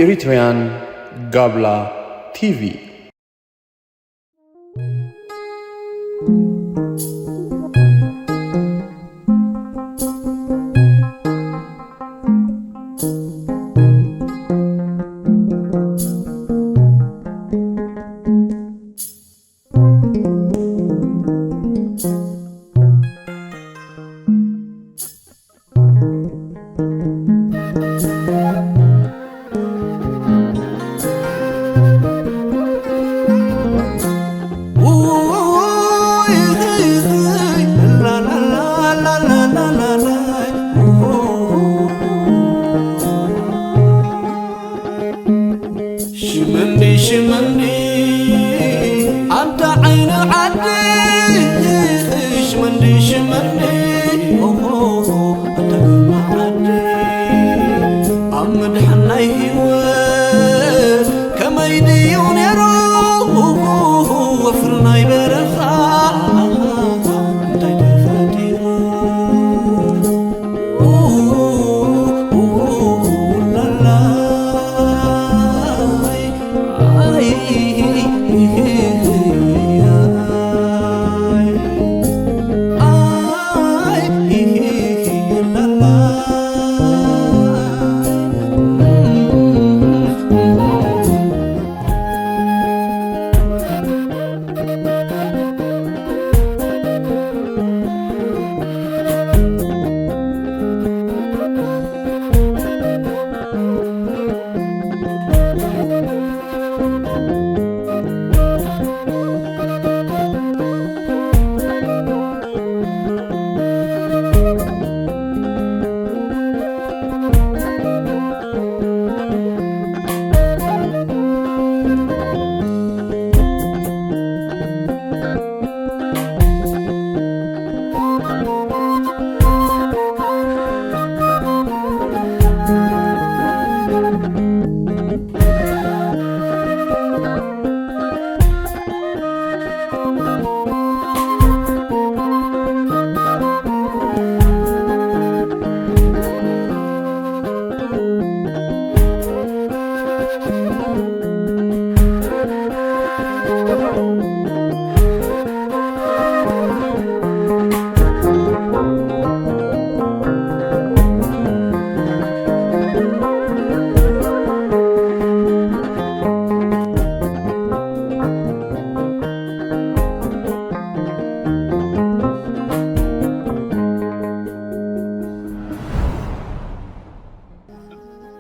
Eritrean Gabla T V. ሽመንዲ ሽመንዲ ኣንታ ዓይኒ ዓዲ ሽመንዲ ሽመንዲ ኦሆ ኣንታ ግርማ ዓዲ ኣብ ምድሓን ናይ ህይወት ከመይ ድዩ ነይሩ ወፍሪ ናይ በረኻ እንታይ ተፈጢሩ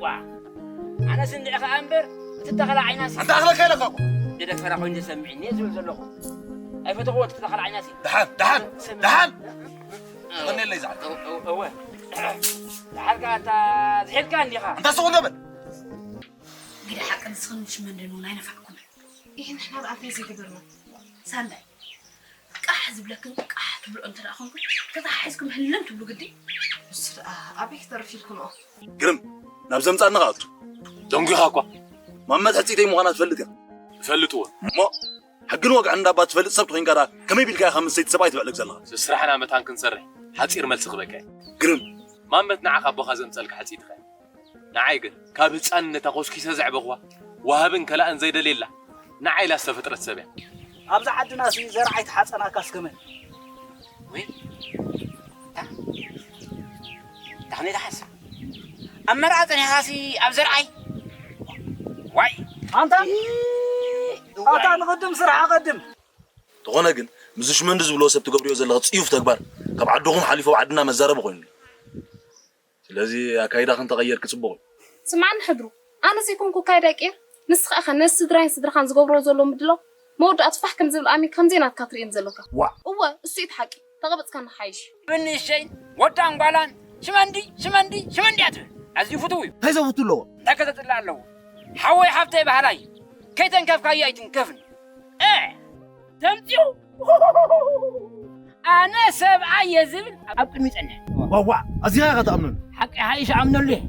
ዋ፣ ኣነስ እንድዒ ኸኣ እምበር፣ እቲ ተኸላ ዓይናሲ ኣንታ ኣኽለካ ኢለካ እኮ። ደደፈራ ኮይኑ ተሰሚዕኒ እየ ዝብል ዘለኹ። ኣይፈተኽዎ እቲ ተኸላ ዓይናሲ። ደሓን፣ ደሓን፣ ሰሚዕ- ደሓን። እወ። ቀኒለይ ዛዕባ። እወ፣ እወ፣ እወ። ደሓር ከኣ ኣንታ ዝሒልካ እንዲኻ። ኣንታ ስቕ እንዶ በል። ግዳ ሓቂ ንስኽን ሽመንድን እውን ኣይነፋዕኩምን። ይህ ንሕና ብኣፍና ዘይገበርና። ሳንዳይ፣ ቃሕ ዝብለክን ቃሕ ትብልኦ እንተ ደኣ ኾንኩም፣ ተተሓሒዝኩም ህልም ትብሉ ግዲ። ንሱ ደኣ ኣበይ ክተርፍ ኢልኩምኦ? ግርም፣ ናብ ዘምጻና ከኣቱ። ደንጒኻ እኳ። ማመት ሕጽይተይ ምዃና ትፈልጥ ኢኻ። እፈልጥ እወ። እሞ፣ ሕግን ወግዕን እንዳባ ትፈልጥ ሰብ ተኾይንካ ደኣ፣ ከመይ ቢልካ ኢኻ ምስ ሰይቲ ሰብኣይ ትብዕልግ ዘለኻ? ስራሕና መታን ክንሰርሕ፣ ሓጺር መልሲ ክበካ እየ። ግርም። ማመት ንዓኻ ኣቦኻ ዘምጸልካ ሕጽይትኻ እያ። ንዓይ ግን ካብ ህጻንነታ ኮስኪሰ ዘዕበኽዋ፣ ወሃብን ከላእን ዘይደልየላ፣ ንዓይ ኢላ ዝተፈጥረት ሰብ እያ። ኣብዚ ዓድናሲ ዘርዓይ ተሓጸናካስ ከመይ? ወይ፣ እታ፣ እታ ከመይ ትሓስብ? ኣብ መርዓ ጸኒሕካሲ ኣብ ዘርዓይ? ዋይ! ኣንታ፣ እዋይ! ኣታ ንቕድም ስራሕ ኣቐድም። እንተኾነ ግን፣ ምስዚ ሽመንዲ ዝብልዎ ሰብ ትገብርዮ ዘለኺ ጽዩፍ ተግባር፣ ካብ ዓድኹም ሓሊፉ ኣብ ዓድና መዛረቢ ኮይኑ ኣሎ። ስለዚ ኣካይዳኽን ተቐየርኪ ጽቡቕ እዩ። ስምዓኒ ሕድሩ፣ ኣነ ዘይኮንኩ ኣካይዳይ ቀይር፣ ንስኻ ኢኻ ነዚ ስድራይን ስድራኻን ዝገብርዎ ዘለዉ ምድላው መወዳእቱ ፋሕ ከም ዝብል ኣሚንካ ከምዘይ ናትካ ትርእየኒ ዘለካ። ዋእ! እወ፣ እሱ እዩ እቲ ሓቂ። ተቐበጽካ ንሓይሽ። ብንእሸይን ወዳን ጓላን ሽመንዲ፣ ሽመንዲ፣ ሽመንዲ እያ ትብል። ኣዝዩ ፍቱው እዩ። እንታይ ዘፍቱ ኣለዎ? እንታይ ከተጽልእ ኣለዎ? ሓወይ ሓፍተይ በሃላይ፣ ከይተንከፍካዮ ኣይትንከፍን። እ! ተምጽኡ ኣነ ሰብኣይ እየ ዝብል ኣብ ቅድሚ ይጸንሕ። ዋዋ፣ ኣዚኻ ኢኻ ትኣምነሉ። ሓቂ ሓይሽ ኣምነሉ እየ።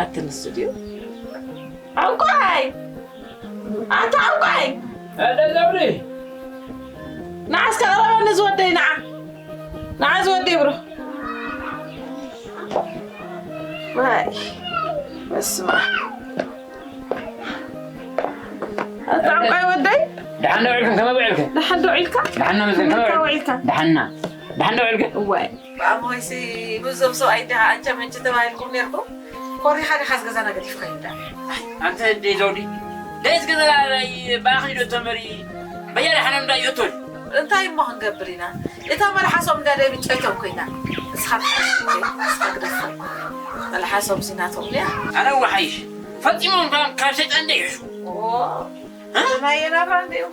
ኣቲ ንሱ ድዩ? ዕንቋይ! ኣታ ዕንቋይ! ኣደ ዘውዲ! ንዓ እስከ ቅረበኒ ዝወደይ፣ ንዓ። ንዓ ዝወደይ ብሩኽ። ዋይ፣ በስመ ኣብ። ኣታ ዕንቋይ ወደይ! ደሓን ዶ ውዒልክን? ከመይ ውዒልክን? ደሓን ዶ ውዒልካ? ደሓን ዶ ውዒልክን? ከመይ ውዒልካ? ደሓና። ደሓን ዶ ውዒልክን? እዋይ። ብኣቦይሲ፣ ብዞም ሰብኣይ እንዲኻ ኣንቸ መንቸ ተባሂልኩም ኔርኩም፣ ኮሪኻ ዲኻስ ገዛና ገዲፍካዮ እንዳ? ኣንተ ደይ ዘውዲ፣ ደይስ ገዛ ናይ ባእኺ ዶ ተመሪ፣ በያ ደሓን እንዳ ይእቶን? እንታይ እሞ ክንገብር ኢና? እታ መልሓሶም እንዳ ደይ ብጨይቶም ኮይና። ንስኻ ትሓሽ እንጂ፣ ንስኻ ግደፎም። መልሓሶም ሲ ናቶም ድያ? ኣነ ወሓይሽ፣ ፈጺሞም ካብ፣ ካብ ሰይጣን ደይሕሹ። ኦ፣ እ? ናየ ናብራ እንዲዩ።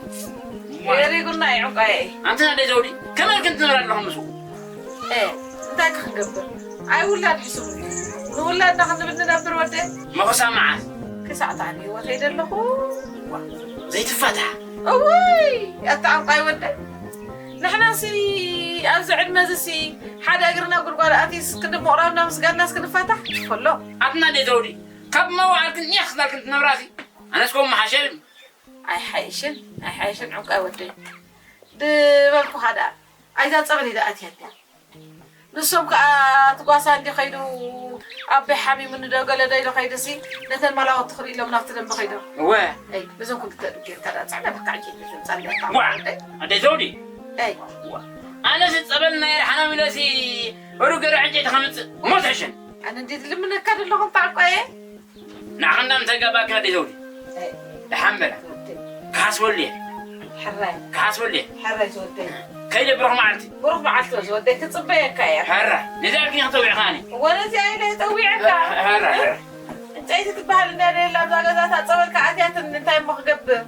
የሪጉና እዩ ዕንቋየ። ኣንተ ደይ ዘውዲ፣ ከመይ ክንትነብር ኣለኹም ምስኡ? ኤ፣ እንታይ ከ ክንገብር? ኣይ ውላድ ይስሙ። ንውላድና ክንብል ንነብር ወደይ። መኸሳ መዓስ? ክሳዕ ታን ህይወተይ ደለኹ። ዘይትፋታሕ። እውይ፣ ኣታ ዕንቋይ ወደይ። ንሕናሲ ኣብዚ ዕድመ እዚሲ ሓደ እግርና ጉድጓድ ኣትዩስ ክንዲ ምቑራብና ምስጋድናስ ክንፋታሕ? ትፈሎ። ኣትና ደይ ዘውዲ፣ ካብ መዋዕልክን ኒሕ ክሳልክን ትነብራሲ። ኣነስ ከምኡ ምሓሸ። ኣይሓይሽን፣ ኣይሓይሽን ዕንቋይ ወደይ። ድበልኩኻ ደኣ፣ ኣይዛ ጸበል ኢዳ ኣትያ እንድያ። ንሶም ከኣ እቲ ጓሳ እንዲ ኸይዱ ኣቦይ ሓሚሙኒ ዶ ገለ ዶ ኢሉ ኸይዱሲ፣ ነተን ማላወት ትኽሪ ኢሎም ናብቲ ደንበ ኸይዶም። እወ። ኣይ፣ በዞም ክልተ ጌርካ ደኣ ጻዕዳ ብርካ ዕንጨይቲ ተምጻለካ። ዋ፣ ወደይ። ኣደይ ዘውዲ። ኣይ። ዋ። ኣነስ ጸበል ናይ ሓሚሙኒ ኢለሲ፣ ሩገረ ዕንጨይቲ ከምጽእ፣ ሞት ሕሸን። ኣነ እንዴት ልምነካ ደለኹም ታዕቋየ? ንዓኻ እንዳ ምተጋባእካ ደይ ዘውዲ። ኣይ። ደሓን በላ። ወደይ። ክሓስበሉ እየ። ሕራይ። ክሓስበሉ እየ። ሕራይ ዝወደይ። ከይደ ብሩኽ መዓልቲ። ብሩኽ መዓልቲ ዝወደይ፣ ክጽበየካ እየ። ሕራይ። ነዚኣ ግን ክጸውዕኻኒ። እወ፣ ነዚኣ ኢለ እጸውዐካ። ሕራይ፣ ሕራይ። ዕንጨይቲ ትበሃል እንዳ ደየላ ኣብዛ ገዛ እታ ጸበል ከኣትያትኒ እንታይ እሞ ክገብር?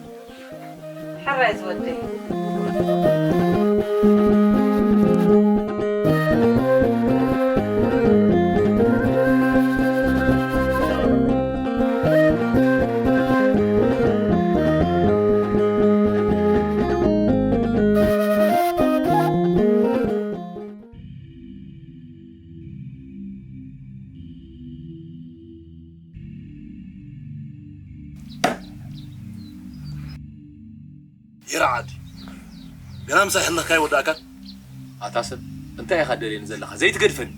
ሕራይ ዝወደይ። ይርዓድ። ገና ምሳይ ከለኻ ይወዳእካ። ኣታ ሰብ፣ እንታይ ኢኻ ደልየኒ ዘለኻ? ዘይትገድፈኒ።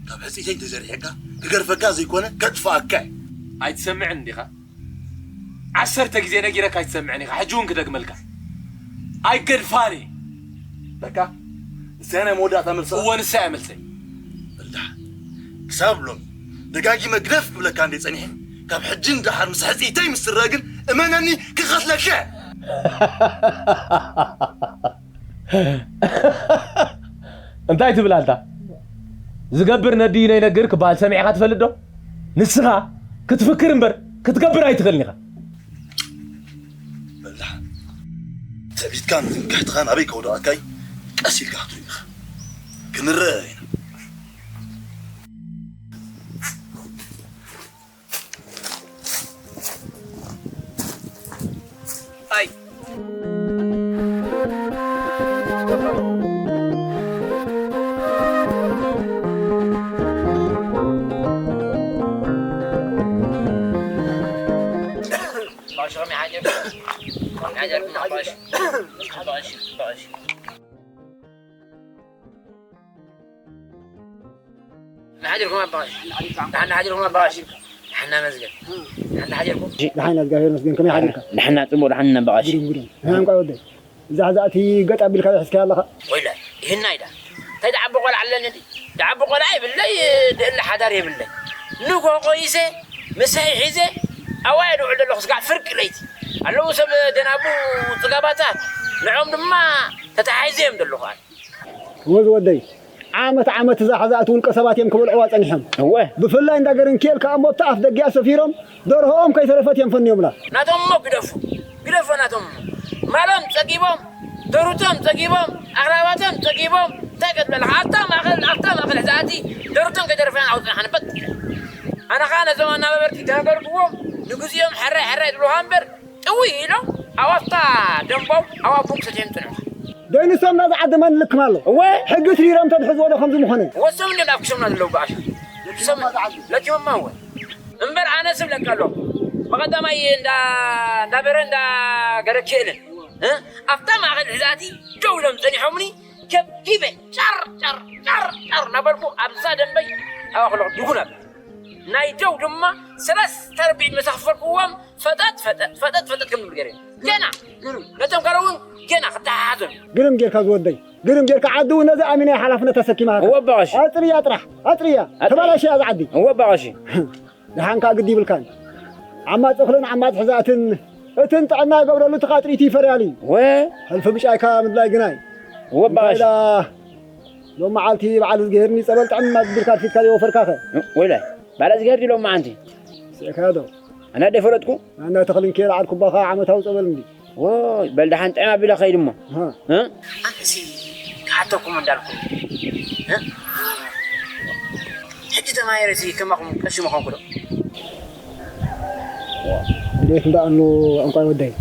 ካብ ሕጽይተይ እንተዘርሒቕካ፣ ክገድፈካ ዘይኮነ፣ ከጥፍኣካ እየ። ኣይትሰምዕን እንዲኻ? ዓሰርተ ግዜ ነጊረካ ኣይትሰምዕን ኢኻ። ሕጂ እውን ክደግመልካ። ኣይገድፋን እየ። በቃ፣ ንሳ ናይ መወዳእታ መልሲ። እወ፣ ንሳ እያ መልሰይ። በልዳሓ፣ ክሳብ ሎሚ ደጋጊመ ግደፍ ክብለካ እንደ ጸኒሐ፣ ካብ ሕጂ ንደሓር ምስ ሕጽይተይ ምስ ትረአ ግን እመነኒ ክቐትለካ። እንታይ ትብል ኣንታ? ዝገብር ነድዩ ነይነግር ክበሃል ሰሚዕኻ ትፈልጥ ዶ? ንስኻ ክትፍክር እምበር ክትገብር ኣይትኽእልን ኢኻ። በልዳሓ፣ ትዕቢትካን ትምክሕትኻን ኣበይ ከውድቐካይ ቀስ ኢልካ ክትርኢ ኢኻ። ክንረአ ኢና። ኣይ። ባሽ ከመይ ሓጀር? ከመይ ሓጀር? ባሽ። ባሽ፣ ባሽ። መሓድርኩም ኣባሽ። ደሓን ሓድርኩም ኣባሽ። ደሓን መዝገብ። ደሓን ሓድርኩም። ደሓን እግዚኣብሔር ይመስገን። ከመይ ሓዲርካ? ደሓን ጽቡቕ ደሓን ኣባሽ። ግርም ግርም። ደሓን ቋይ ወደይ። እዛ ሕዛእቲ ገጥ ኣቢልካ ዝሕዝካያ ኣለኻ? ወይለ፣ ይህና ኢዳ። እንታይ ደዓቢ ቆልዓ ኣለኒ ድዩ? ደዓቢ ቆልዓ ይብለይ፣ ድእለ ሓዳር የብለይ። ንጎ ቆይሰ፣ ምሳይ ሒዘ፣ ኣዋየ ድውዕል ዘለኹ ስጋዕ ፍርቂ ለይቲ። ኣለዉ ሰብ ደናቡ ጽጋባታት፣ ንዖም ድማ ተተሓሒዘ እዮም ዘለኹ ኣነ። ወዝ ወደይ፣ ዓመት ዓመት እዛ ሓዛእቲ ውልቀ ሰባት እዮም ክበልዕዋ ጸኒሖም። እወ። ብፍላይ እንዳ ገርንኬል ከኣ እሞ ኣብቲ ኣፍ ደጊኣ ሰፊሮም፣ ደርሆኦም ከይተረፈት እዮም ፈንዮምላ። ናቶም እሞ ግደፎ፣ ግደፎ ናቶም እሞ። ማሎም ጸጊቦም፣ ደሩቶም ጸጊቦም፣ ኣኽራባቶም ጸጊቦም፣ እንታይ ቀጥለልኻ? ኣብታ ማእከል፣ ኣብታ ማእከል ሕዛእቲ ደሩቶም ከይተረፈ ኣውጽኣን ሓንበት ኢለን። ኣነ ኸኣ ነዞም ኣናባበርቲ ተናገርክዎም፣ ንግዚኦም ሕራይ ሕራይ ዝብሉኻ እምበር፣ ጥውይ ኢሎም ኣብ ኣፍታ ደንቦም ኣብ ኣቦም ሰትዮም ጽንሑ። ደይ ንሶም ናዚ ዓዲ መን ልክም ኣሎ? እወ። ሕጊ ትሪሮም ተድሕዝዎ ዶ ከምዚ ምኾነ? ወሶም እንድዮም ኣብ ክሶምና ዘለዉ ብኣሽ። ለቲሞማ ዝዓዱ። ለቲሞማ እወ። እምበር ኣነ ስብለካ ኣለኹ። ብቐዳማይ እንዳ እንዳ በረ እንዳ ገረኪኤልን እ ኣብታ ማእኸል ሕዛእቲ ደው ኢሎም ጸኒሖምኒ። ከብኪበ ጫር ጫር ጫር ጫር እናበልኩ ኣብዛ ደንበይ ኣባኽሎ ድጉን ኣብ ናይ ደው ድማ ሰለስተ ርብዒት መሳኽፈልኩዎም። ፈጠጥ ፈጠጥ ፈጠጥ ፈጠጥ ከም ዝብል ገይረ ገና ነቶም ካልእ እውን ገና ክተሓሓዞም። ግርም ጌርካ ዝወደይ፣ ግርም ጌርካ። ዓዲ እውን ነዚ ኣሚና ሓላፍነት ተሰኪማ። እወ ኣባ ቀሺ። ኣጽርያ ጥራሕ፣ ኣጽርያ። ኣጽርያ። ተባላሽያ እዛ ዓዲ። እወ ኣባ ቀሺ። ደሓንካ ግዲ ይብልካን። ዓማፅ እኽልን ዓማፅ ሕዛእትን እትን ጥዕና ይገብረሉ፣ እቲ ቃጥሪቲ ይፈርያሉ። ወ- ሕልፊ ብጫይካ ምድላይ ግናይ። እወ ኣባ እንታይ ቀሺ። ዳ ሎም መዓልቲ በዓል እዝግሄርኒ ጸበል ጥዕም ኣድቢልካ ኣርፊድካ ይወፈርካኸ? ወይላይ፣ በዓል እዝግሄር ድዩ ሎም መዓንቲ? ስእካ ዶ? ኣነ ደፈለጥኩ? ኣነ ተኽልን ከየልዓልኩባኻ ዓመታዊ ጸበል እንዲ። ወይ፣ በል ደሓን ጥዕም ኣቢለ ኸይድ እሞ። ሃ። እ? ኣነሲ ክሓተኩም እንዳልኩ። እ? ሕጂ ተማሂረሲ ከማኹም ቀሺ ምኾንኩ ዶ? እንዴት እንዳኣሉ ዕንቋይ ወደይ።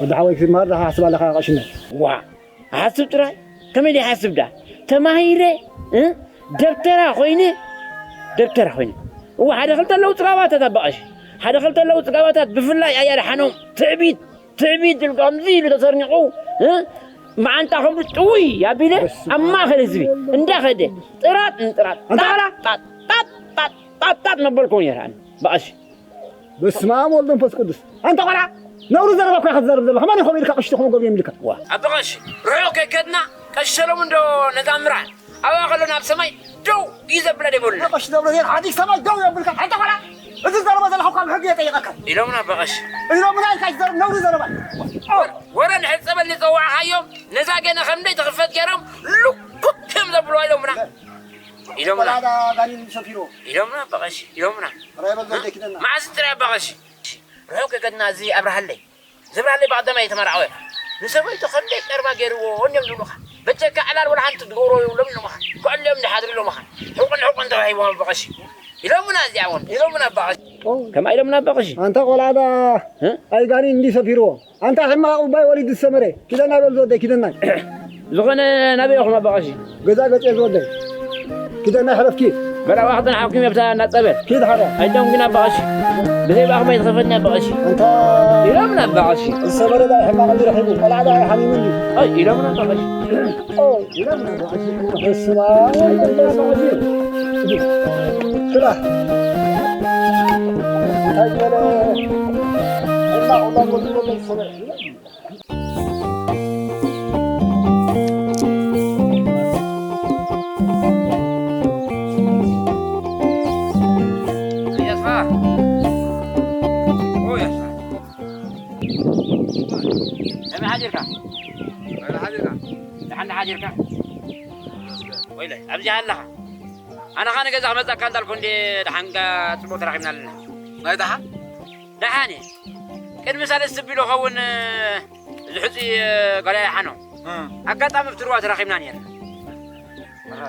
ወዲ ሓወይ ክትመሃር ዳኻ ሓስብ ኣለኻ ቀሽነት። ዋ፣ ኣሓስብ ጥራይ? ከመይ ደይሓስብ ዳ? ተማሂረ፣ እ? ደብተራ ኮይነ፣ ደብተራ ኮይነ። እዋ፣ ሓደ ክልተ ኣለዉ ጽጋባታት ኣባ ቀሺ። ሓደ ክልተ ኣለዉ ጽጋባታት ብፍላይ ኣያ ደሓኖም ትዕቢት ትዕቢት ኢሉ ከምዚ ኢሉ ተሰርኒቑ፣ እ? መዓንጣ ከምዚ ጥውይ ኣቢለ በስመ ኣብ ማእከል ህዝቢ እንዳኸደ ጥራጥ ንጥራጥ ኣንታ ጣላ ጣጥ ጣጥ ጣጥ ጣጥ ጣጥ መበልኩ ነይረ ኣነ ብቐሺ። በስመ ኣብ ወወልድ ወመንፈስ ቅዱስ። ኣንታ ቆልዓ፣ ነውሪ ዘረባ እኮ ኢኻ ትዛረብ ዘለኻ። መን እዩ ከምኡ ኢልካ ቀሺ ተኾነ ጎብዮም ኢልካ? ዋ። ኣባ ቀሺ፣ ርሑቕ ከይከድና ቀሺ ሰሎሙን ዶ ነዛ ምራን ኣብኣ ከሎ ናብ ሰማይ ደው እዩ ዘብላ ደይበሉና። ቀሺ ደብረጽዮን ሓዲግ ሰማይ ደው የብልካ። ሓንቲ ቆልዓ፣ እዚ ዘረባ ዘለኻ እኳ ብሕጊ የጠይቐካ። ኢሎምና ኣባ ቀሺ። ኢሎምና ኢልካ ዝዘረብ ነውሪ ዘረባ። ወረ፣ ወረ እንድሕር ጸበል ዝጸዋዕካዮም፣ ነዛ ገነ ከም ደይ ትኽፈት ገይሮም ልኩክ እዮም ዘብልዋ ኢሎምና። ኢሎምና። ቆልዓ ዳ ጋኔን ሰፊርዎ። ኢሎምና ኣባ ቀሺ፣ ኢሎምና። ራይ በል ዘደይ ኪደና። መዓስ ጥራይ ኣባ ቀሺ። ርሑቕ ከይከድና እዚ ኣብርሃለይ። ዘብርሃለይ ብቐዳማይ እየተመርዓወ። ንሰበይቱ ከም ደይ ቀርባ ገይርዎ እንዲዮም ዝብሉኻ። በጀካ ዕላል ወላ ሓንቲ ትገብሮ የብሎም ኢሎምኻ። ክዕልዮም ዝሓድሩ ኢሎምኻ። ሕቁን ሕቁን ተዋሂቦም ኣባ ቀሺ። ኢሎምና እዚኣ እውን፣ ኢሎምና ኣባ ቀሺ። ከምኣ ኢሎምና ኣባ ቀሺ። ኣንታ ቆልዓ ዳ እ? ኣይጋኒ እንዲ ሰፊርዎ። ኣንታ ሕማቕ እባይ ወሊዱ ዝሰመረ። ኪደናይ በል ዝወደይ፣ ኪደናይ። ዝኾነ ናበይ ኢኹም ኣባ ቀሺ? ገዛ ገጽ እየ ዝወደይ። ኪደናይ ሕረፍ ኪድ። በል ኣብኣ ክጥንሓኩም እየ ኣብታ እናጸበል። ኪድ ሓራ። ኣይደም ግን ኣባ ቀሺ። ብዘይ ብኣኹም ኣይትኸፈኒ ኣባ ቀሺ። ኣንታ ኢሎምና ኣባ ቀሺ። ዝሰመረ ዳይ ሕማቕ እንዲ ረኺቡ፣ ቆልዓ ዳይ ሓሚሙ እንዲ። ኣይ ኢሎምና ኣባ ቀሺ። ኦ፣ ኢሎምና ኣባ ቀሺ። በስመ ኣብ ወወልድ ወመንፈስ ቅዱስ። ክላ። እንታይ ዝበለ ሕማቕ እባይ ወሊዱ ዝሰመረ። ከመይ ሓዲርካ? ደሓን ሓዲርካ? ወይለ፣ ኣብዚ ኣለኻ? ኣነ ኸኣ ንገዛ ክመጻካ እንዳልኩ እንዴ ደሓንካ ጽቡቕ ተራኺብና ኣለና። ናይ ደሓን? ደሓን እየ። ቅድሚ ሳልስቲ ቢሎ ኸውን፣ እዚ ሕጹይ፣ እ፣ ጓል ኣይሓኖ። እ። ኣጋጣሚ ኣብቲ ሩባ ተራኺብና ነይርና። ኣረ።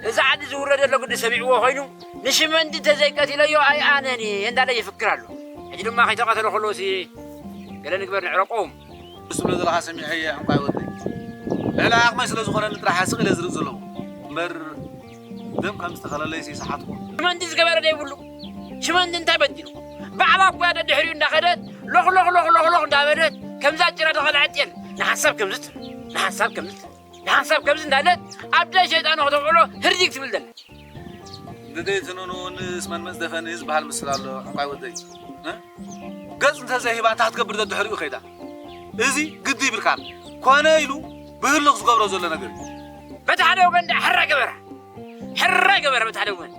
እዚ ዓዲ ዝውረደሎ ግዲ ሰሚዕዎ ኾይኑ፣ ንሽመንዲ እንተዘይቀቲለዮ ኣይኣነን እየ እንዳለ ይፍክር ኣሎ። ሕጂ ድማ ከይተቐተለ ከሎ ሲ ገለ ንግበር ንዕረቆም። ትብሎ ዘለኻ ሰሚዐ እየ ዕንቋይ ወደይ። ልዕሊ ዓቕመይ ስለ ዝኾነኒ ጥራሕ ስቕ ኢለ ዝርኢ ዘለኹ። እምበር ደም ከም ዝተኸለለይሲ ሰሓትኩ። ሽመንዲ ዝገበረ ደይብሉ። ሽመንዲ እንታይ በዲሉ? ባዕላ እኮ እያ ደድሕሪኡ እንዳኸደት ሎኽ ሎኽ ሎኽ ሎኽ ሎኽ እንዳበለት ከምዛ ጭራ ተኸልዐት ጤል ንሓንሳብ ከምዚ ትብል፣ ንሓንሳብ ከምዚ ትብል፣ ንሓንሳብ ከምዚ እንዳለት ኣብ ደይ ሸይጣን ከተውዕሎ ህርዲግ ትብል ዘላ። እንድደይ ትንኑ ንስ መን መጽደፈኒ ዝበሃል ምስል ኣሎ ዕንቋይ ወደይ። እ? ገጽ እንተዘይሂባ እንታይ ክትገብር ደድሕሪኡ ከይዳ? እዚ ግዲ ይብልካን። ኮነ ኢሉ ብህልኽ ዝገብሮ ዘሎ ነገር እዩ። በቲ ሓደ ወገን ደኣ ሕራይ ገበራ። ሕራይ ገበራ በቲ ሓደ ወገን።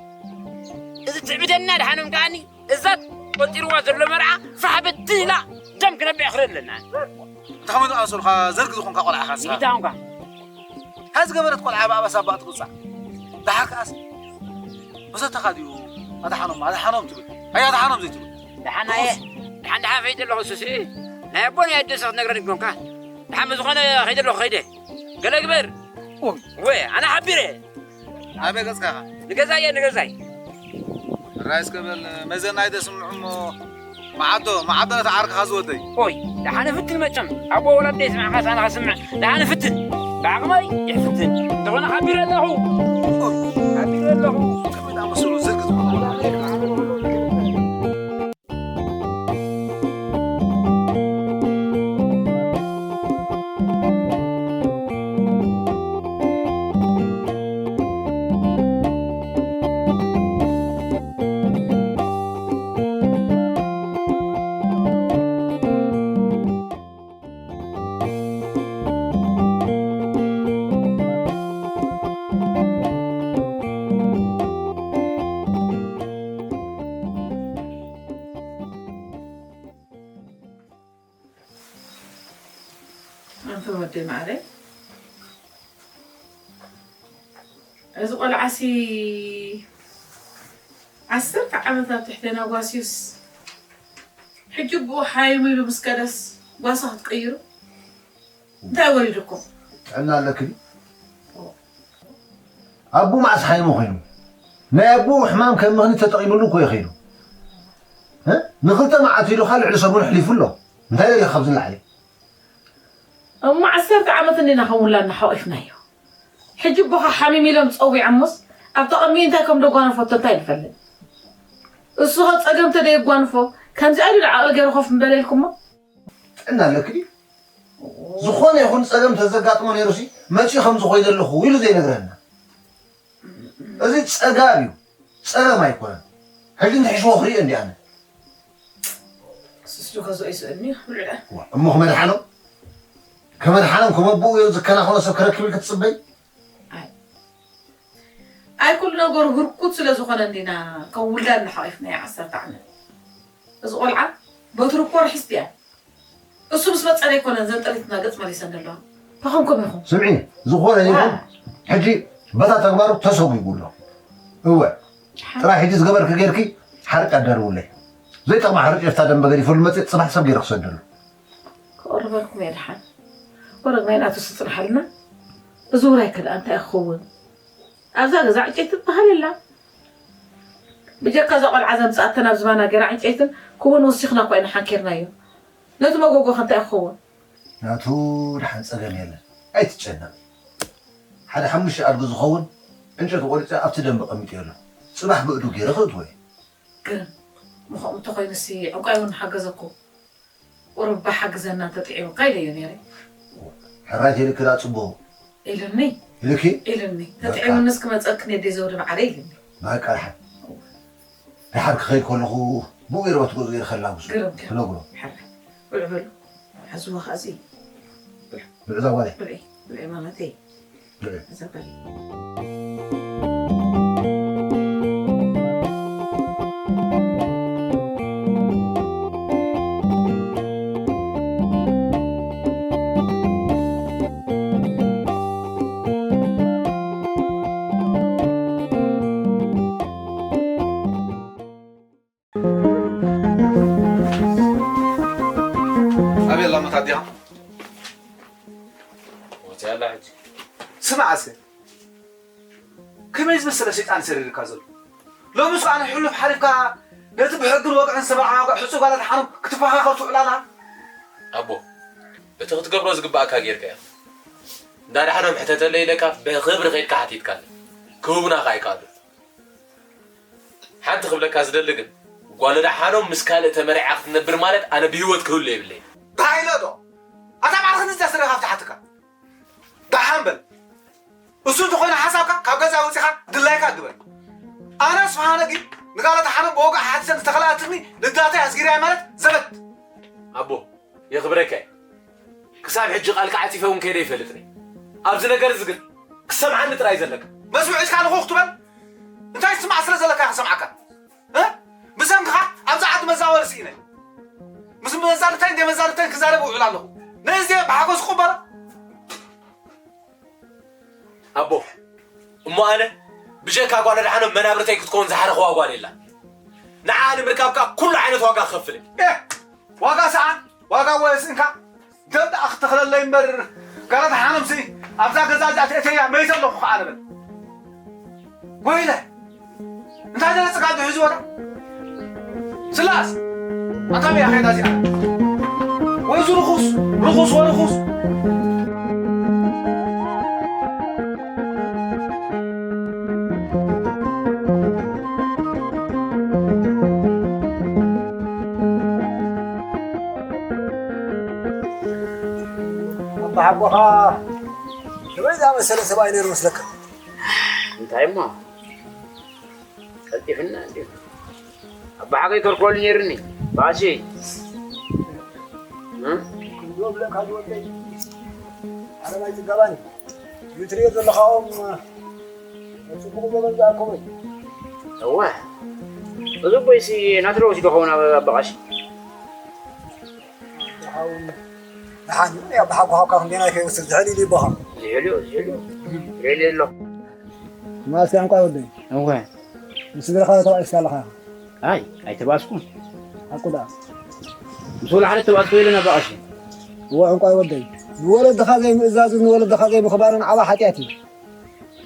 እዚ ትዕቢተኛ ደሓኖም ከኣኒ እዛ ቆንጢርዋ ዘሎ መርዓ ፋሕ ብትን ኢላ ደም ክነብዕ ክርኢ ኣለና። እንታይ ኮይኑ ዝኣሰሩኻ ዘርጊ ዝኾንካ ቆልዓ ኢኻ ንስኻ? ይታ ኾንካ። ሓዚ ገበረት ቆልዓ ብኣባስ ኣባእ ትቕጻዕ። ደሓር ከኣስ መሰተኻ ድዩ? ኣድሓኖም፣ ኣድሓኖም ትብል። ኣይ ኣድሓኖም ዘይትብል። ደሓን ኣየ፣ ደሓን ደሓን ፈይደ ኣለኹ እሱሲ። ናይ ኣቦ ናይ ኣደስ ክትነግረኒ ግኖንካ። ደሓን ብዝኾነ ኸይደ ኣለኹ ኸይደ። ገለ ግበር። ኦይ። ወይ፣ ኣነ ሓቢረ። ኣበይ ገጽካ ኢኻ? ንገዛይ እየ፣ ንገዛይ። ራይ እስከ በል፣ መዘና ኣይተስምዑ እሞ፣ መዓዶ፣ መዓዶ ነታ ዓርክኻ ዝወደይ። ኦይ፣ ደሓነ ፍትን መቸም። ኣቦ ወላ ኣደ ይስምዓኻ፣ ኣነ ክስምዕ። ደሓነ ፍትን። ብዓቕመይ ይሕፍትን። እንተኾነ ሓቢረ ኣለኹ። ኦይ። ሓቢረ ኣለኹ። ከመይ ዝኣመሰሉ ዝርግት። ወዲ ማዕረ፣ እዚ ቆልዓሲ ዓሰርተ ዓመት ኣብ ትሕተና ጓስዩስ፣ ሕጂ ብኡ ሓይሙ ኢሉ ምስ ከደስ ጓሳ ክትቅይሩ? እንታይ ወሪድኩም? ጥዕና ኣለኪ ድዩ? ኣቡ መዓስ ሓይሙ ኮይኑ? ናይ ኣቡ ሕማም ከም ምኽንያት ተጠቒምሉ እኮ እዩ ኸይዱ። እ? ንኽልተ መዓልቲ ኢሉኻ ልዕሊ ሰሙን ኣሕሊፉ ኣሎ። እንታይ ደሊኻ ካብዚ ንላዕሊ? እሞ ዓሰርተ ዓመት እንዲና ከም ውላድና ሓቒፍናዮ። ሕጂ ኣቦኻ ሓሚም ኢሎም ጸዊዖሞስ ኣብ ተቐሚኡ እንታይ ከም ደጓነፎ እንታይ ንፈልጥ? እሱ ኸ ጸገም ተደየጓንፎ ከምዚኣ ኢሉ ዓቕሊ ገይሩ ኮፍ ምበለ ኢልኩሞ? ጥዕና ኣለኪ ድዩ? ዝኾነ ይኹን ጸገም ተዘጋጥሞ ነይሩሲ መጺኡ ከምዚ ኮይነ ኣለኹ ኢሉ ዘይነግረና። እዚ ጸጋብ እዩ፣ ጸገም ኣይኮነን። ሕጂ ንትሕሽዎ ክሪኦ እንዲ ኣነ። ስስዱ ከዝኦ ይስእልኒ ብልዕዳ። ዋ፣ እሞ ክመድሓኖም? ከመድሓኖም ከመብኡ እዮም ዝከናኸኖ ሰብ ክረክብ ኢልክ ትጽበይ? ኣይ። ኣይ፣ ኩሉ ነገሩ ህርኩት ስለ ዝኾነ እንዲና ከም ውላድ ንሓቒፍናዮ ዓሰርተ ዓመት። እዚ ቆልዓ በትሩ እኮ ርሕስቲ እያ። እሱ ምስ መጸ ኣይኮነን ዘንጠሊትና ገጽ መሊሰን ዘለዋ። ብኸምኩም ኢኹም። ስምዒ፣ ዝኾነ ይኹን ዋ። ሕጂ በታ ተግባሩ ተሰጒጉ ኣሎ። እወ፣ ሓ- ጥራይ ሕጂ ዝገበርኪ ጌርኪ ሓርጭ ኣዳርውለይ። ዘይጠቕማ ሓርጭ ኤፍታ ደንበ ገዲፈሉ መጽእ ጽባሕ ሰብ ገይረ ክሰደሉ። ክቕርበልኩም እየ ደሓን። ወረግ ናይ ናቱ ስጽንሓልና። እዚ ውራይ ከ ደኣ እንታይ ክኸውን? ኣብዛ ገዛ ዕንጨይቲ ትበሃል የላ። ብጀካ እዛ ቆልዓ ዘምጽኣተን ኣብ ዝባና ገይራ ዕንጨይትን ክውን ወሲኽና እኳ ኢና ሓንኪርናዮ። ነቲ መጎጎ ከ እንታይ ክኸውን? ናቱ ደሓን ጸገም የለን። ኣይትጨነቕ። ሓደ ሓሙሽተ ኣድጊ ዝኸውን ዕንጨይቲ ቆሪጸ ኣብቲ ደንበ ቀሚጠዮ ኣለኹ። ጽባሕ ብእዱ ገይረ ክእትዎ እየ። ግርም። ምኸም እንተኾይኑሲ ዕንቋይ እውን ሓገዘኩ። ቁሩብ ባሓግዘና እንተጥዒሙካ ኢለዮ ነይረ። ሕራይ ተይልኪ ደኣ ጽቡቕ። ኢሉኒ። ኢሉኪ? ኢሉኒ። በቃ። ተጥዒሙንስ ክመጸክን የደይ ዘውዲ ማዓረይ ኢሉኒ። በቃ ደሓን። ደሓር ክኸይድ ከለኹ ብኡ ገይረ በቲ ገዝኡ ገይረ ከላግሶ ግርም፣ ግርም። ክነግሮ። ሕራይ። ብልዕ በሉ። ሓዝዎ ኸኣ እዚ። ብልዕ እዛ ጓለይ። ብልዒ። ብልዒ ማማተይ። ብልዒ። እዛ ጓለይ። ኣበይ ኣላ እሞ ኣዲኻ? ወፂኣ ኣላ ሕጂ። ስማዕ እስከ፣ ከመይ ዝመሰለ ሰይጣን ሰሪርካ ዘሎ? ሎምስ ኣነ ሕሉፍ ሓሊፍካ ነቲ ብሕግን ወግዕን ዝተመርዓወ ሕጹይ ጓል ኣድሓኖም ክትፈኻኸር ትውዕል ኣለኻ? ኣቦ፣ እቲ ክትገብሮ ዝግባኣካ ጌርካዮ። እንዳ ኣድሓኖም ሕተተለይ ኢለካ ብኽብሪ ከይድካ ሓቲትካኒ። ክህቡና ከኣ ኣይከኣሉን። ሓንቲ ክብለካ ዝደሊ ግን፣ ጓል ኣድሓኖም ምስ ካልእ ተመርዒዓ ክትነብር ማለት ኣነ ብህይወት ክህሉ የብለይን። እንታይ ኢለ ዶ? ኣታ ማዕረ ክንድዚኣ ስረ ካብ ትሓትካ። ደሓን በል። እሱ እንተኾይኑ ሓሳብካ ካብ ገዛ ወጺኻ ድላይካ ግበር። ኣነስ ብሃነ ግን ንጋል ኣድሓኖም ብወግዒ ሓቲተን ዝተኸልኣትኒ ልዳተይ ኣስጊረያ ማለት ዘበት። ኣቦ፣ የኽብረካ እየ። ክሳብ ሕጂ ቃልካ ዓጺፈ እውን ከይደ ይፈልጥኒ። ኣብዚ ነገር እዚ ግን ክሰምዓኒ ጥራይ ዘለካ። መስምዑ ሒዝካ ልኹኽ ትበል? እንታይ ትስማዕ ስለ ዘለካ ክሰምዓካ? እ? ብሰንክኻ ኣብዚ ዓዲ መዛወሪ ስኢነ። ምስ መዛርብተይን ደይ መዛርብተይን ክዛረብ እውዕል ኣለኹ። ነዚ ብሓጎስ ክቕበሎ? ኣቦ፣ እሞ ኣነ ብጀካ ጓል ኣድሓኖም መናብርተይ ክትከውን ዝሓረኽዋ ጓል የላን። ንዓኣ ንምርካብ ከኣ ኩሉ ዓይነት ዋጋ ክኸፍል እየ። ኤህ! ዋጋ ሰኣን፣ ዋጋ ወስንካ፣ ደም ደኣ ክተኽለለይ እምበር፣ ጋላት ሓኖምሲ ኣብዛ ገዛ እዚኣ ተእተያ መይተ ኣለኹ ከኣ ንብል። ወይለ፣ እንታይ ደለ ጽጋብ ሒዝወካ? ስላስ፣ ኣታ በያ ኸይዳ እዚኣ። ወይዚ ርኹስ፣ ርኹስ ወርኹስ። ኣባሓጎኻ ከመይ ዝኣመሰለ ሰብኣይ ነይሩ መስለካ? እንታይ እሞ? ቀልጢፍና እንዲሁ። ኣባሓጎይ ከልኮሉ ነይሩኒ። ባሲ። እ? ክብሎ ብለካ ዝወደይ። ዓረባይ ጽጋባኒ። እዩ ትሪኦ ዘለኻ ኦም ጽቡቕ ገበን ዝኣከቦ እዩ። እወ። እዚ ኣቦይሲ ናቱ ዶ ወሲዱ ኸውን ኣብ ኣባቓሽ? ሓውን ደሓን እዩ። ያው ብሓጎ ካብካ ክንደየናይ ከይወስድ ዝሕል ኢሉ ይቦኻ። ዝሕል እዩ፣ ዝሕል እዩ። ዝሕል እዩ ኣሎ። ማስያ እንቋ ወደይ። እወ። ምስ ስድራኻ ተባኢስካ ኣለኻ። ኣይ፣ ኣይተባእስኩን። ሓቁ ደኣ። ምስ ወላሓለ ተባእስኩ ኢለ ናብ ኣቐሺ። እወ፣ ዕንቋይ ወደይ። ንወለድኻ ዘይምእዛዝን ንወለድኻ ዘይምኽባርን ዓባ ሓጢኣት እዩ።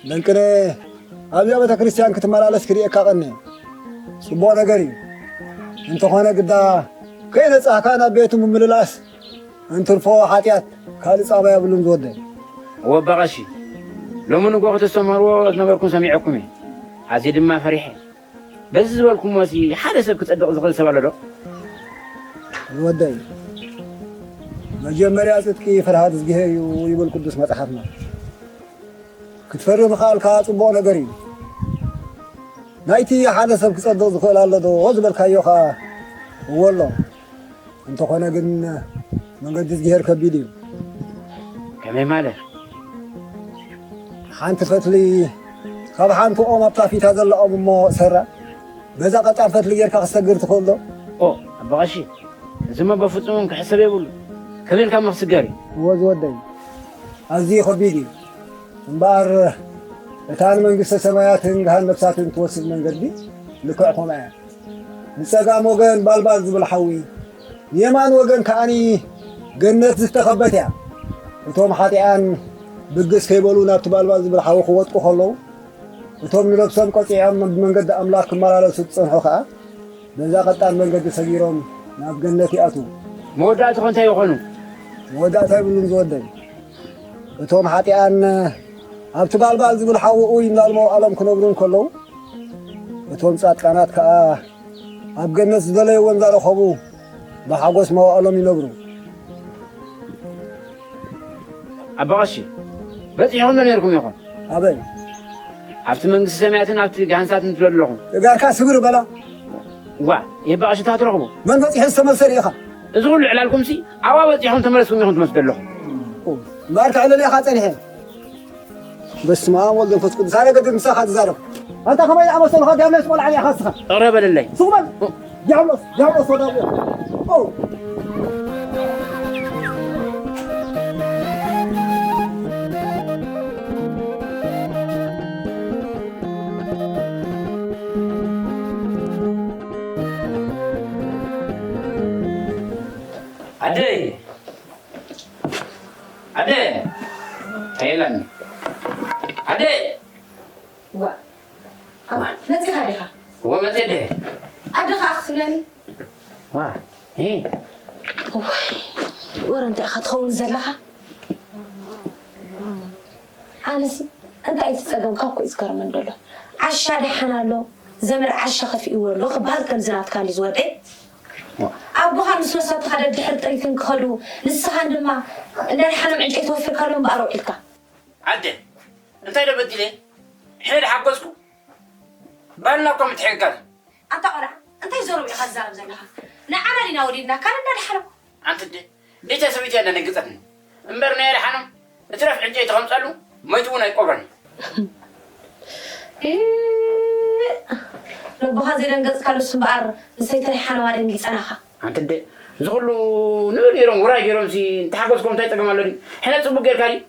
ለንቅነ ኣብያ ቤተ ክርስቲያን ክትመላለስ ክርእየካ ቀነ። ጽቡቕ ነገር እዩ። እንተኾነ ግዳ ከይነጻህካ ናብ ቤቱ ምምልላስ እንትርፎ ሓጢኣት ካልእ ጻባ የብሉን ዝወደይ። እወ ኣባ ቀሺ፣ ሎሚ ንግሆ ከተስተምህርዎ ዝነበርኩም ሰሚዐኩም እየ። ኣዝየ ድማ ፈሪሐ። በዚ ዝበልኩሞሲ ሓደ ሰብ ክጸድቕ ዝኽእል ሰብ ኣሎ ዶ? ዝወደይ፣ መጀመርያ ጽድቂ ፍርሃት እግዚኣብሔር እዩ ይብል ቅዱስ መጽሓፍና። ክትፈሪ ምኽኣልካ ጽቡቕ ነገር እዩ። ናይቲ ሓደ ሰብ ክጸድቕ ዝኽእል ኣሎ ዶ ዝበልካዮ ኸኣ እወ ኣሎ። እንተኾነ ግን መንገዲ እግዚኣብሔር ከቢድ እዩ። ከመይ ማለት? ሓንቲ ፈትሊ ካብ ሓንቲ ኦም ኣብታ ፊታ ዘላ ኦም እሞ እሰራ፣ በዛ ቀጣን ፈትሊ ጌርካ ክትሰግር ትኽእል ዶ? ኦ፣ ኣባ ቀሺ፣ እዚማ በፍጹም ክሕሰብ የብሉ። ከመይ ኢልካ እሞ ክስገር እዩ? እወ ዝወደይ፣ ኣዝዩ ከቢድ እዩ። እምበኣር እታ ንመንግስተ ሰማያትን ገሃን ነፍሳትን ትወስድ መንገዲ ልክዕ ከምኣ እያ። ንጸጋም ወገን ባልባል ዝብል ሓዊ፣ ንየማን ወገን ከኣኒ ገነት ዝተኸበት እያ። እቶም ሓጢኣን ብግስ ከይበሉ ናብቲ ባልባል ዝብል ሓዊ ክወድቁ ከለዉ፣ እቶም ንነብሶም ቀጺዖም ብመንገዲ ኣምላኽ ክመላለሱ ዝጸንሑ ከኣ፣ በዛ ቀጣን መንገዲ ሰጊሮም ናብ ገነት ይኣትዉ። መወዳእትኹ እንታይ ይኾኑ? መወዳእታ የብሉን ዝወደይ። እቶም ሓጢኣን ኣብቲ ባልባል ዝብል ሓዊ ኡይ እንዳበሉ መዋእሎም ክነብሩ እንከለዉ፣ እቶም ጻድቃናት ከኣ ኣብ ገነት ዝደለይዎ እንዳረኸቡ ብሓጎስ መዋእሎም ይነብሩ። ኣባ ቀሺ፣ በጺሕኩም ዶ ነይርኩም ኢኹም? ኣበይ? ኣብቲ መንግስቲ ሰማያትን ኣብቲ ገሃንሳትን ትብሉ ኣለኹም። እጋርካ ስብር በላ። ዋ፣ የባ ቀሺ እንታይ ትረኽቡ? መን በጺሑ ዝተመልሰ ርኢኻ? እዚ ኩሉ ዕላልኩምሲ ኣብኣ በጺሕኩም ተመለስኩም ኢኹም ትመስሉ ዘለኹም። ኦ፣ እምበኣር ከዕልል ኢኻ ጸኒሐ። በስመ ኣብ ወልድ መንፈስ ቅዱስ። ኣነ ገድል ምሳኻ ትዛረብ። ኣንታ ከመይ ዝኣመሰልኻ ዲያብሎስ ቆልዓ ኢኻ እስኻ። ኧረ በለለይ። ሱቕ በል። ዲያብሎስ፣ ዲያብሎስ ወዳብዮ። ኦ። ኣደይ! ኣደ! ኣየላን። ኣደ! ዋ። ኣባ፣ መጺኻ ዲኻ? እወ፣ መጺአ ኣደ። ኣደ ኸኣ ክትብለኒ? ዋ፣ እ። እዋይ፣ ወረ እንታይ ኢኻ ትኸውን ዘለኻ? ኣነሲ እንታይ እዩ እቲ ጸገምካ እኮ እዩ ዝገርመኒ ዘሎ። ዓሻ ደሓን ኣሎ፣ ዘመድ ዓሻ ከፊእዎ ኣሎ ክበሃል ከምዚ ናትካ እንድዩ ዝወደይ። ኣቦኻን ምስ መሳትኻ ደድሕሪ ጥሪትን ክኸዱ፣ ንስኻን ድማ እንዳ ደሓኖም ዕንጨይቲ ወፊርካሎም እምበኣር ውዒልካ። ኣደ፣ እንታይ ዶ በዲለ? ሕነ ድሓገዝኩ? ባልና እኮ ምትሕግጋዝ። ኣንታ ቆልዓ፣ እንታይ ዘረባ ኢኻ ትዛረብ ዘለኻ? ንዓና ዲና ወሊድናካ ንዳ ደሓኖም? ኣንቲ ኣደ፣ እንዴት ሰበይቲ እያ እንዳደንገጸትኒ። እምበር ናይ ኣድሓኖም እትረፍ ዕንጨይቲ ከምጸሉ ሞይቱ እውን ኣይቆብረን። እ፣ ልብኻ ዘይደንገጽካሉስ እምበኣር ንሰይቲ ኣድሓኖም ኣደንጊጸናኻ። ኣንቲ ኣደ፣ እዚ ኩሉ ንብል ገይሮም ውራይ ገይሮምሲ እንተሓገዝኮም እንታይ ጸገም ኣሎ ድዩ? ሕነ ጽቡቅ ጌርካ ድዩ?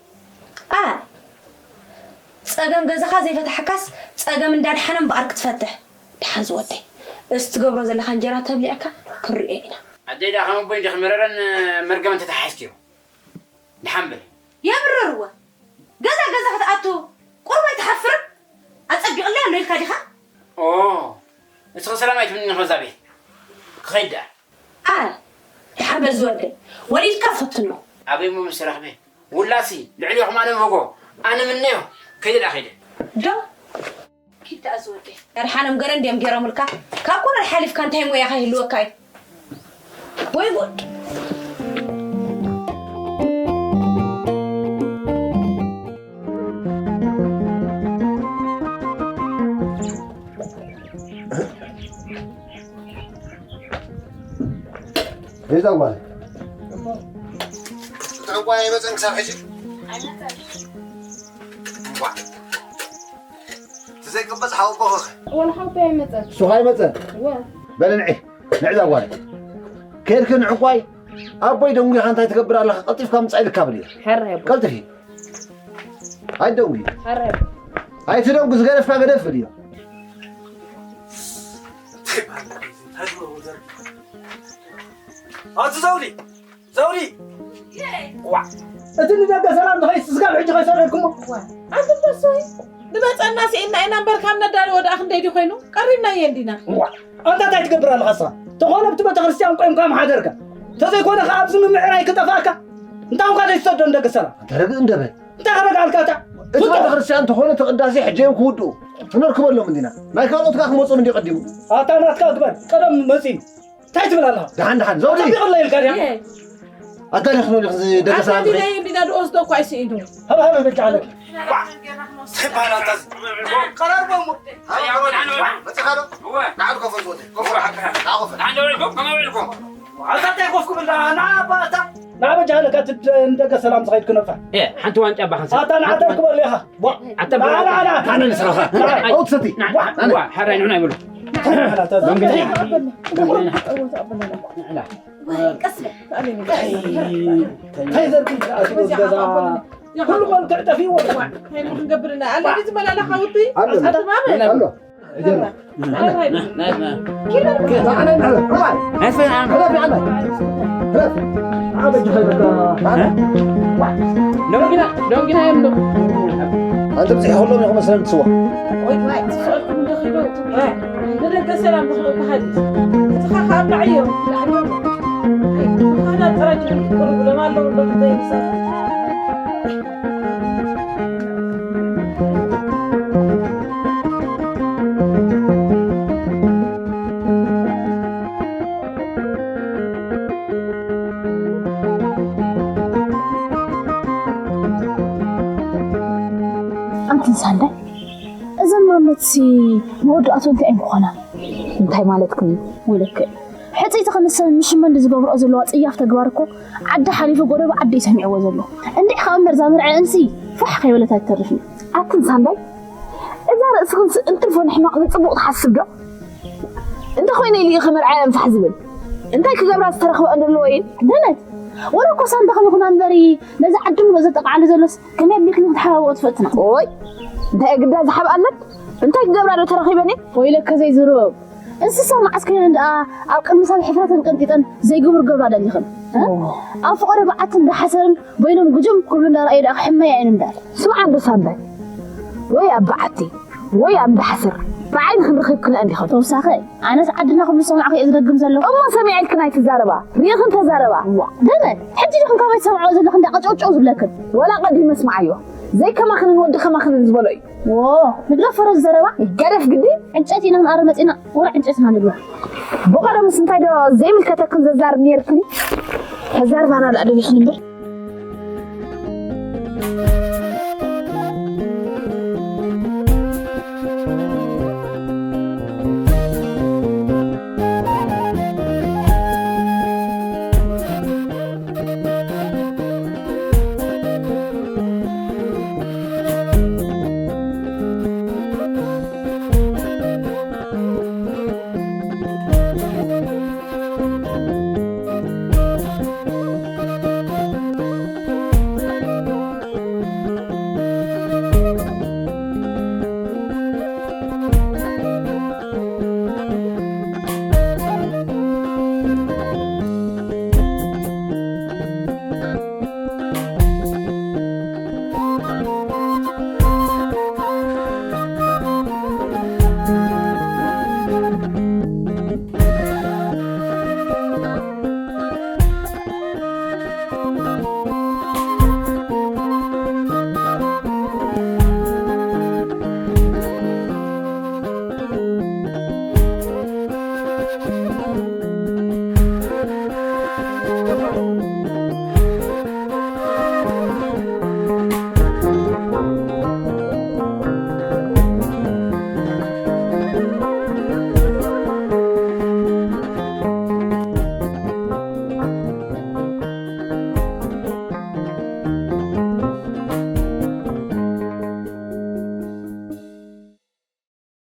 ኣ፣ ጸገም ገዛኻ ዘይፈታሕካስ ጸገም እንዳድሓኖም እምበኣር ክትፈትሕ። ደሓን ዝወደይ፣ እዚ ትገብሮ ዘለኻ እንጀራ ተብሊዕካ ክንርእዮ ኢና። ኣደይ ደኣ ከም ኣቦይ እንዲኺ መረረን መርገመን ተተሓሒዝክዮ። ደሓን በሊ። የምርር እወ። ገዛ ገዛ ክትኣቱ ቁሩብ ኣይትሓፍርን? ኣጸቢቕለይ ኣሎ ኢልካ ዲኻ? ኦ፣ እስኺ ሰላም ኣይትብልኒ ከዛ ቤት። ክኸይድ ደኣ። ኣረ፣ ደሓን በል ዝወደይ። ወሊድካ ፈትኖ። ኣበይ እሞ ምስ ተራኽበ? ውላሲ ልዕሌኹም ኣነ ምፈጎ፣ ኣነ ምነዮ፣ ከይደ ደኣ ከይደ። ዶ? ኪድ ደኣ ዝወደይ። ኣድሓኖም ገለ እንድዮም ገይሮምልካ? ካብ ኮረር ሓሊፍካ እንታይ ሞያኻ ይህልወካ እዩ? ወይ ጉድ! ቤዛ ጓል። እሞ። እቲ ዕንቋይ ኣይመጸን ክሳብ ሕጂ? ኣይመጸን። እዋ። እቲ ዘይቅበጽ ሓወቦ ኸ? ወላ ሓወቦ ኣይመጸን። እሱ ኸ ኣይመጸን? እወ። በለ ንዒ፣ ንዒ እዛ ጓል። ከይድኪ ንዕቋይ ኣቦይ ደንጉኻ እንታይ ትገብር ኣለኻ? ቀልጢፍካ ምጻእ ኢልካ ብል እየ። ሕራይ ኣቦ። ቀልጥፊ። ኣይደንጉ። ሕራይ ኣቦ። ኣይትደንጉ፣ ዝገደፍካ ገደፍ ብል እየ። ኣቲ ዘውዲ፣ ዘውዲ። ዋ። እቲ ንደገ ሰላም ዝኸይድ ስጋብ ሕጂ ከይሰረድኩሞ። ኣቲ ተሶይ፣ ንመጸና ስኢና ኢና እምበር ካብ ነዳልዎ ደኣ ክንደይ ድዩ ኮይኑ? ቀሪብናዮ እንዲና። ዋ። ኣንታ እንታይ ትገብር ኣለኻ ንስኻ? ተኾነ ኣብቲ ቤተክርስትያን ቆይምካ ምሓደርካ። ተዘይኮነ ከኣ ኣብዚ ምምዕራይ ክጠፍኣካ። እንታይ ኮንካ ዘይትሰዶ ንደገ ሰላም? ኣንታ ርግእ እንደ በል። እንታይ ከረግኣልካ እታ? እቲ ቤተክርስትያን ተኾነ እቲ ቅዳሴ ሕጂ እዮም ክውድኡ። ክንረክበሎም እንዲና። ናይ ካልኦት ከኣ ክመጾም እንድዩ ቀዲሙ። ኣታ ናትካ ግበር። ቀደም መጺኡ። እንታይ ትብል ኣለኻ? ደሓን፣ ደሓን። ዘውዲ! ጸቢቕለይ ኢልካ ድያ? ኣጋሊኽኖ ዲኹ እዚ ደገ ሰላም ኣጋሊናዮ እንዲና ድወስዶ እኳ ኣይስኢኑ። ሃብ፣ ሃብ፣ በጃ ኣለኪ። ዋ! እንታይ ይበሃል ኣንታ እዚ? ቀራርቦ እሞ። መጺኻ ዶ? እወ። ንዓ ኮፍ በል ዝወደ። ኮፍ በል ሓካ። ንዓ ኮፍ በል። ንዓ ደው ኢልኩም፣ ከመይ ውዒልኩም? ኣንታ እንታይ ኮፍ ክብል? ንዓ፣ ንዓ፣ ኣባ፣ ኣታ። ንዓ በጃ ኣለካ፣ እቲ ደ-፣ ንደገ ሰላም ዝኸይድ ክነፋ። ኤ፣ ሓንቲ ዋንጫ ኣባኻ ኣታ ንዓ ተርክበሉ ኢኻ። ዋ! ኣታ ንዓ፣ ንዓ፣ ንዓ። ኣነ ንስኻ። ንዓ። ኣውት ሰቲ። ንዓ። ዋ! ሕራይ ንዑና ይብሉ። እንታይ ይበሃል ኣንታ እዚ? ዶንግና። ዶንግና። ንዕላ። ቀስ በል። እንታይ ዘርጊ ኣትዎ ገዛ? ኩሉ መልክዕ ጠፊእዎ። እንታይ ክንገብር ኢና? ኣለ ድዩ ዝበላና ሓውቲ? ኣሎ። ኣቶ ማመ? ኣሎ። ጀርባ። ናይ፣ ናይ፣ ናይ። ኪሎ። ናይ፣ ናይ፣ ናይ። ናይ፣ ናይ። እ? ዶንጊና፣ ዶንጊና እዮም ዶ? ኣንተ ብፅሒ ከሎም ኢኹም መሰለን ትስዋ። ወይ፣ ወይ፣ ትስእልኩም ዶ ኺዶ? ወይ፣ ንደገ ሰላም ንኽእል በሃሊ። እቲ ኻኻ ኣብ ላዕሊ እዮም፣ ላዕሊ እዮም። ኣይ፣ ምዃና ጥራይ ጅግር ይቅርቡ፣ ለማለዉ ዶ ዘይምሰል። ኣንትን ሳንዳይ፣ እዘን ማመትሲ መወዳእቶ እንታይ ኣይምኾና? እንታይ ማለትክን እዩ? ወለክዕ ሕፅይቲ ክንሰን ምሽመን ዝገብርኦ ዘለዋ ፅያፍ ተግባር እኮ ዓዲ ሓሊፉ ጎረባ ዓዲ እዩ ሰሚዕዎ ዘሎ። እንዲሕ ካብ እምበር እዛ መርዐ እንሲ ፋሕ ከይበለት ኣይትተርፍን። ኣትን ሳንዳይ፣ እዛ ርእስኽን ስእንትርፎ ንሕማቕ ንፅቡቕ ትሓስብ ዶ? እንተኾይነ ኢሉ እዩ ከመርዓያ እንፋሕ ዝብል። እንታይ ክገብራ ዝተረኽበ እንደለዎ እዩ? ደነት፣ ወረ እኮ ሳንዳ ከም ይኹና እምበሪ፣ ነዚ ዓዲ ምሉእ ዘጠቃዓለ ዘሎስ ከመይ ኣቢልክን ክትሓባብኦ ትፈትና? ኦይ፣ እንታይ ግዳ ዝሓብኣለት? እንታይ ክገብራ ዶ ተረኺበን እየ? ወይለከ ዘይዝርበብ። እንስሳ መዓስ ኮይነን ደኣ ኣብ ቅድሚ ሰብ ሕፍረተን ቀንጢጠን ዘይግብር ገብራ ደሊኽን? እ? ኣብ ፍቕሪ በዓትን ብሓሰርን በይኖም ጉጅም ክብሉ እንዳረኣዩ ደኣ ክሕመያ እየን እምበር። ስምዓ እንዶ ሳንዳይ፣ ወይ ኣብ በዓቲ ወይ ኣብ እንዳሓሰር ብዓይንኽን ረኺብክንኣን ዲኽን? ተወሳኸ፣ ኣነስ ዓድና ክብሉ ዝሰማዕኹ እየ ዝደግም ዘለኹ። እሞ ሰሚዐልክን ኣይትዛረባ፣ ርኢኽን ተዛረባ። እዋ። ደመ፣ ሕጂ ዲኽን ካባይ ትሰምዕኦ ዘለኽን እንዳ ቀጨውጨው ዝብለክን? ወላ ቀዲመ ስምዓዮ፣ ዘይከማኽንን ወዲ ከማኽንን ዝበሎ እዩ። ዎ፣ ንግደፎ ዶ እዚ ዘረባ? ይገደፍ ግዲ። ዕንጨይቲ ኢና ክንኣሪ መጺና፣ ወረ ዕንጨይትና ንብሎ። ብቐደምስ እንታይ ዶ ዘይምልከተክን ዘዛርብ ነይርክን? ተዛርባና ደኣ ደሊኽን እምበር።